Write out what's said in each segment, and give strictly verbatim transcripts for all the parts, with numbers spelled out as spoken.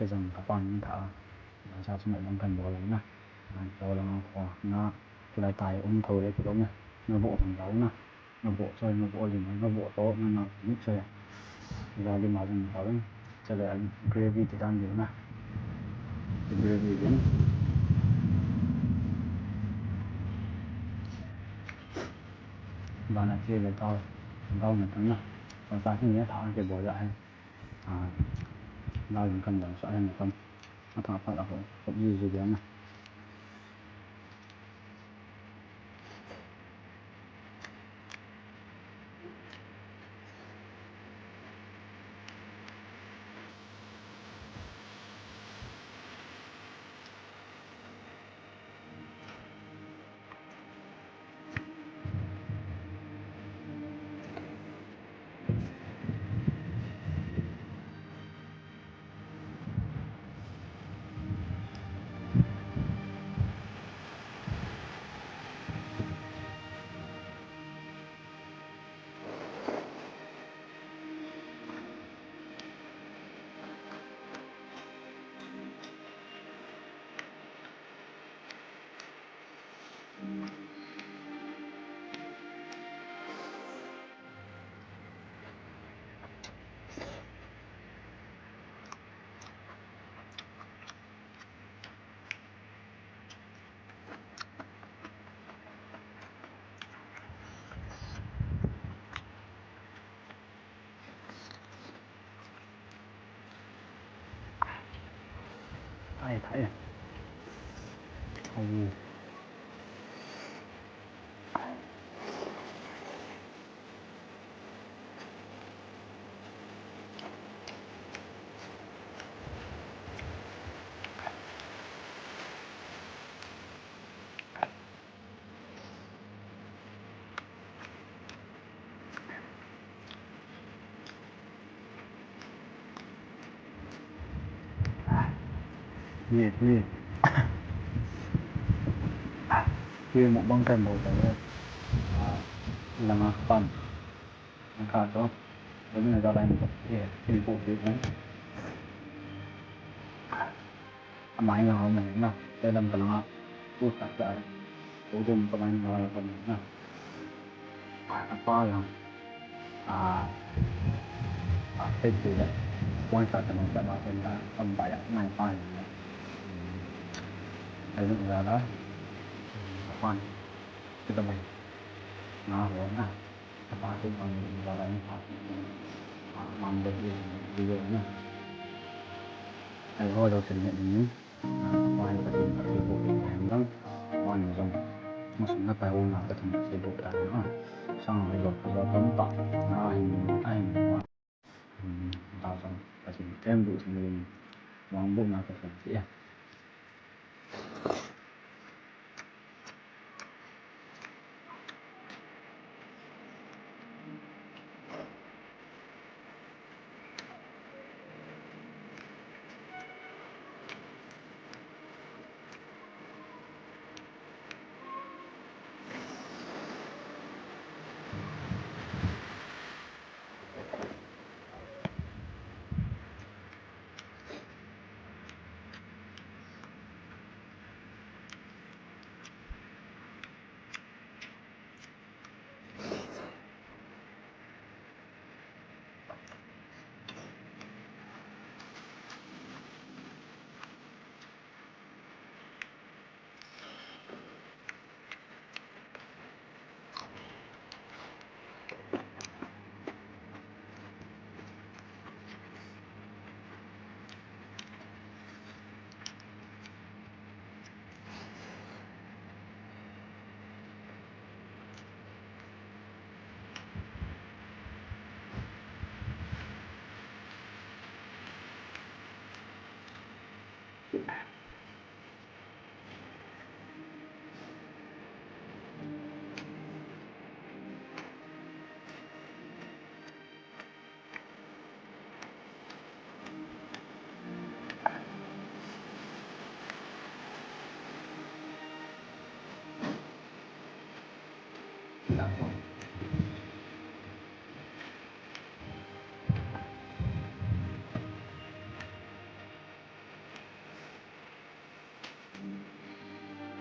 kijang ka pan ni tha. Sa sum lang kan bol na. An to lang ko na. Kila tai um tho le ko na. Na bo man lo na. Na bo choi, na bo lim, na bo to, na na ni choi. Ga lim ma jang tha. Chale an gravy ti dan ni na. Gravy din. Bana che le tao, tao na tang na. Tao sa hin ya tha ke bo ya hai. A, dal jong kan jang sa hen kan. A tha phat a ho, ho ji ji dia na. Thai, thai. Thai. Ni, ni. Ni mukbang kan bol ta le. Ah, langa pan. Langa to. Ni na jalan. Ye, ni bu ni. Amai nga ho mai na, te lam ka langa, u ta ta, u dum ka mai nga ho mai na. Apa yang, a, a, te tu ya, wan sa ta nong ta ba pen da, am ba ya, mai pa yang na. Ai dum da da, apa ni, kita mai, nga ho na.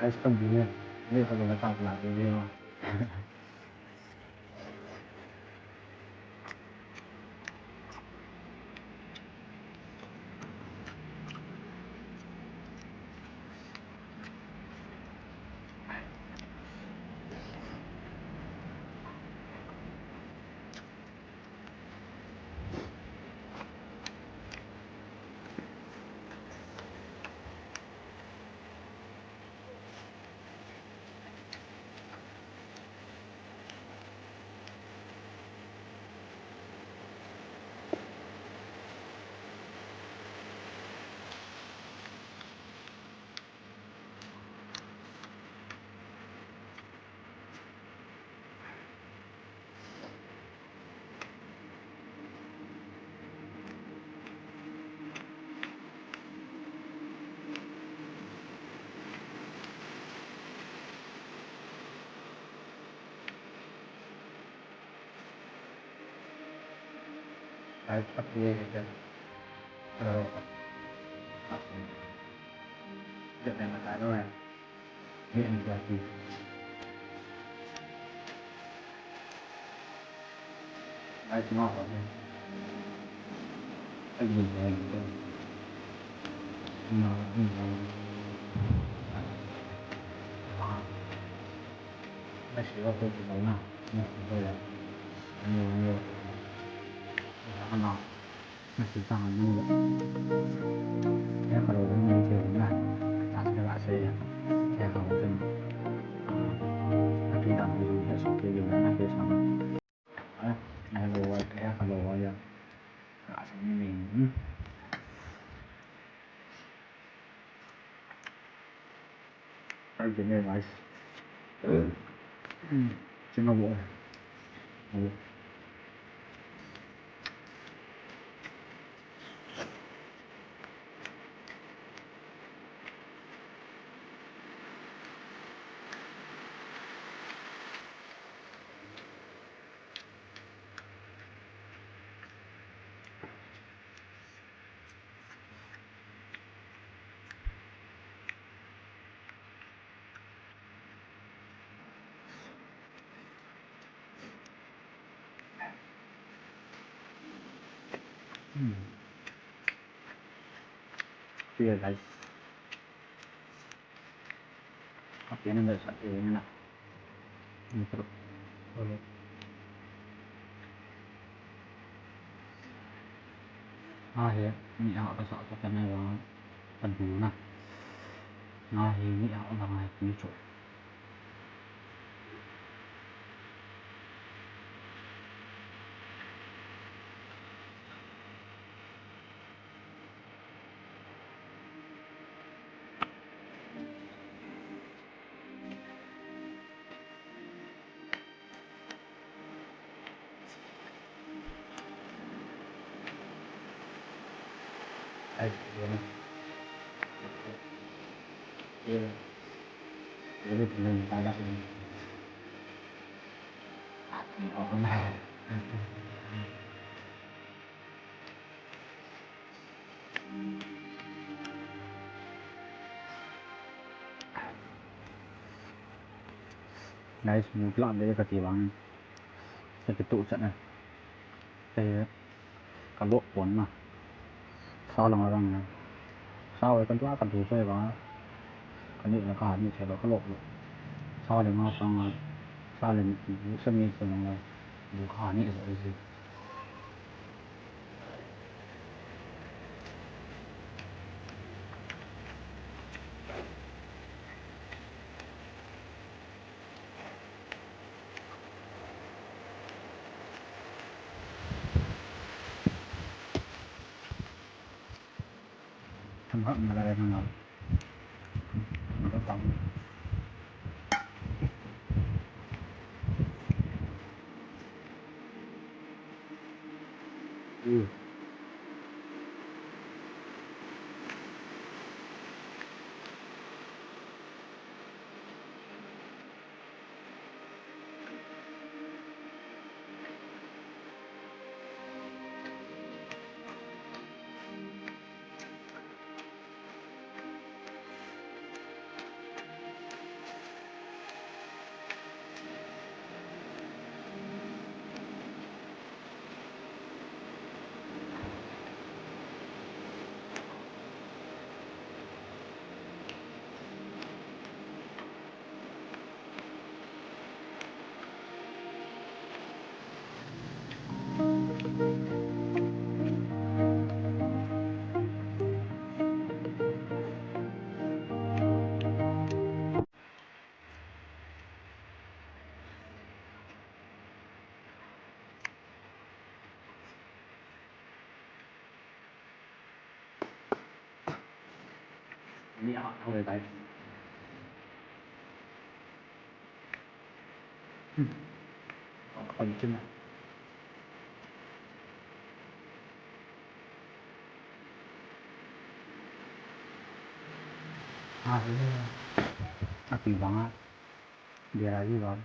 Guys, pag-, hindi, hindi ko na tama na video. Ai, pati ye ke. Hello. Jep ne mata no ya. Ye ni jati. Ai, sima ko ne. Ai, ye ye. No, no. Ai, sima ko ne. No, no. Ai, ye ye. Ai, no. Masih tahan dulu. Ya, kalau ini saya dengar, tak segera saya, ya, kalau saya, tapi tak dulu, ya, sampai di mana saya sama. Ah, ya, kalau, ya, kalau, ya, tak sini, hmm. Ai, jeng e, guys. Hmm. Jeng a bo. Bo. Hmm. Clear, guys. Api na sa ina. Ito. Ulit. Ahi, ni a ka sa ka na ya. Kan na. Ahi, ni a ka na ni cho. Ai, Guys, mu plan de kati vang. Sa kitu chan na. Te ka lok pon na. Sa lang lang na. Sa wai kan tua kan tu sai vang. Kan ni la ka ni che lo ka lok lo. Sa le ma sang. Sa le bu sa mi sa lang. Bu ka ni sa zi. Ngap na lai na ngap. Ngap tang. Ni a thau le tai. Hmm. Khoi chin a. A, a ti vang a. Dia la ji vang.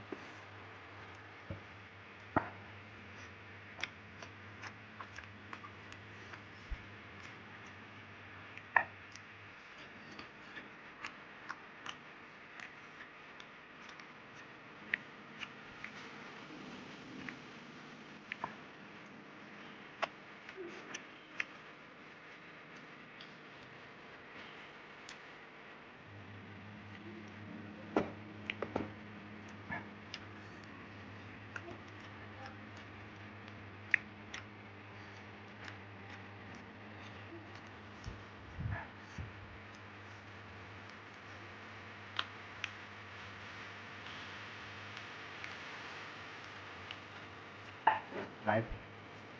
Right.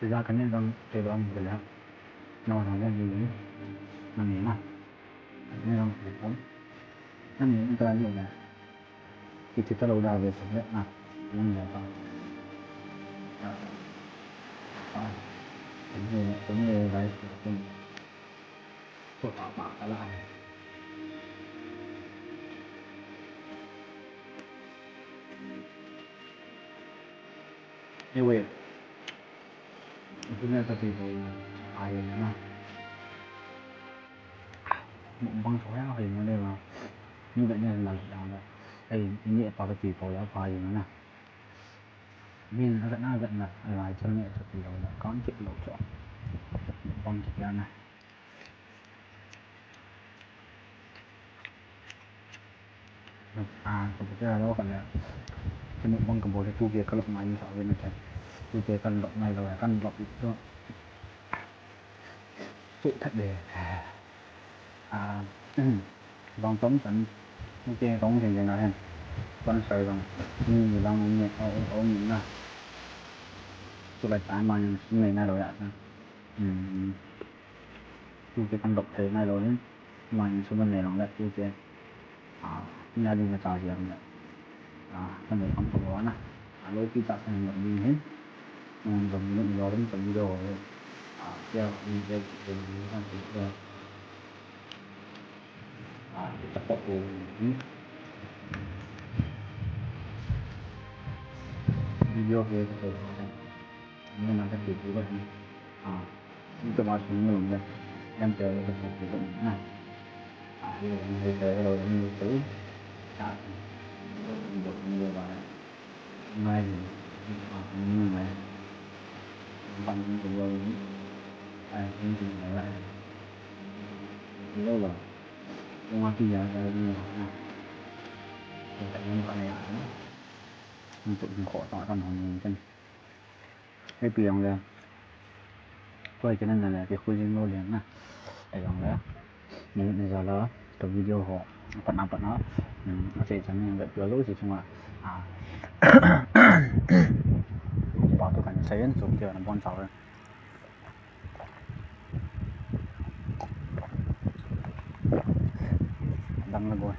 Sila kani dang te dang bela. No, no, no, no, no. Nani na. Nani dang te dang. Nani dang te dang. Iti ta lo da ve sa na. Nani dang ta. Ah. Ini, ini, guys. Anyway, internet ka ti ko ai na. Bang so ya ai na le ma. Ni ga ne na la na. Ai ni pa ka ti ko ya pa ai na. Min na na na ai na. Kan ti lo cho. Bang ti ya na. A, ka putea lo ka le. Ka mukbang ka bol le, tute ka lop ngai sa ve na te. Tute ka lop ngai lo, ka lop i to. Su that le. A, bang tong tan. Tute tong jeng jeng a hen. Kon sai bang. Ni ni bang ni, o, o, o, ni na. Su lai tai ma ni, ni na lo ya. Hmm. Tute kan dok thei ngai lou hin, mani sum an nei lang le tute, a, nia ding na cha hiam le, a, kan nei kham kham lou na, a, lou pi cha kan nei ding hin, um, dom ni lou hin kan ni lou, a, tia, ni tia, ni tia, ni tia, a, tia, tia, tia, video he, ni na ka tia, tia, a, Ito ma sung nung na. Yan te, ito ma sung nung na. Ah, ito ma sung nung na. Ah, ito ma sung nung na. Ngai, ito ma sung nung na. Ban nung na. Ai, ito ma sung nung na. Ito ma sung nung na. Ito ma sung nung na. Ito ma sung nung na. Ito ma sung nung na. Hei pi jong le. Koi channel na le, kikhui jing lou le na. Hei jong le. Ni, ni ja la, ka video ho. Patna, patna. Hmm, a che chan ni, vet lou si chunga. Ah. Pa tu kan sa yen, so video na bon sa le. Tang la boi.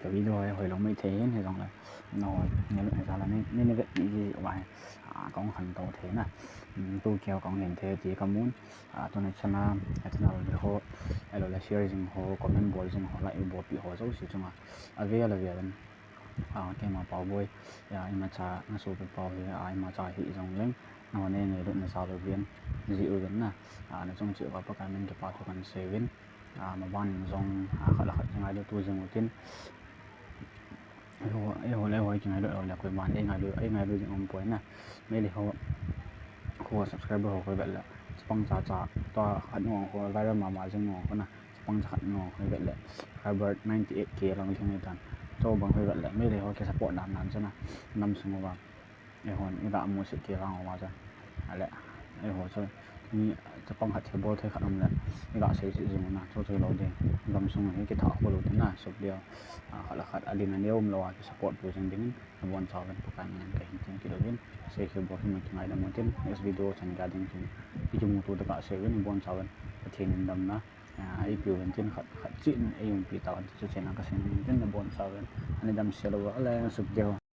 Ka video hi hoilou mai thei hin hijongle, nahon neilut najal a nei, nei, nei vetpeh ji uva hi, ah, kahung khantou thei na. Hmm, tu keu kahung len thei ti kamun. Ah, tuni chana, ah, channel ho, ahiloule share jing ho, comment bol jing ho, like bolpeh ho jouse chunga avel avel in, ah, keima Paoboi, ah, imacha nasopi pau hi, ah, imacha hijongleng, nahon nei, neilut najal uvin, jih uvin na, ah, nachung cheh uva Pakai min kipa thu kahin sei uvin, ah, maban in jong, ah, khat le khat kingailut jing utin. Eiho, eiho le eiho kingailut lou le koiman eingailut, eingailut jing umpoi na. Meitei ho, ho subscriber ho koi vet le, chapang cha cha, tua khat nung ho, viral mama jing nung ho na, chapang cha khat nung ho koi vet le, subscriber ninety eight K lang lhing hitan. Chubang koi vet le, Meitei ho kisupport dan dan chu na, gamsung uva eihon iga musit kei vang uva chu, ale, eiho chu mi chapang khat thilbol thei khat um le, iga sei cheh jing u na, chu chu lou ding. Gamsung hi kitha khol u tin na, sop dia, ah, khat le khat adin aneo umlou a kisupport pu jing dingin nabonchauvin Pakai min in kahin tin kit uvin, sei khel bol hin kingaidam utin, next video chan ga ding tin, ikimuto tokah sei uvin, nabonchauvin Pathen in damna, ah, eipeuvin tin, khat, khat cheh in eiumpi tauvin ti chu chena kasei nom in tin, nabonchauvin, ani damsel uva, ale, sop dia.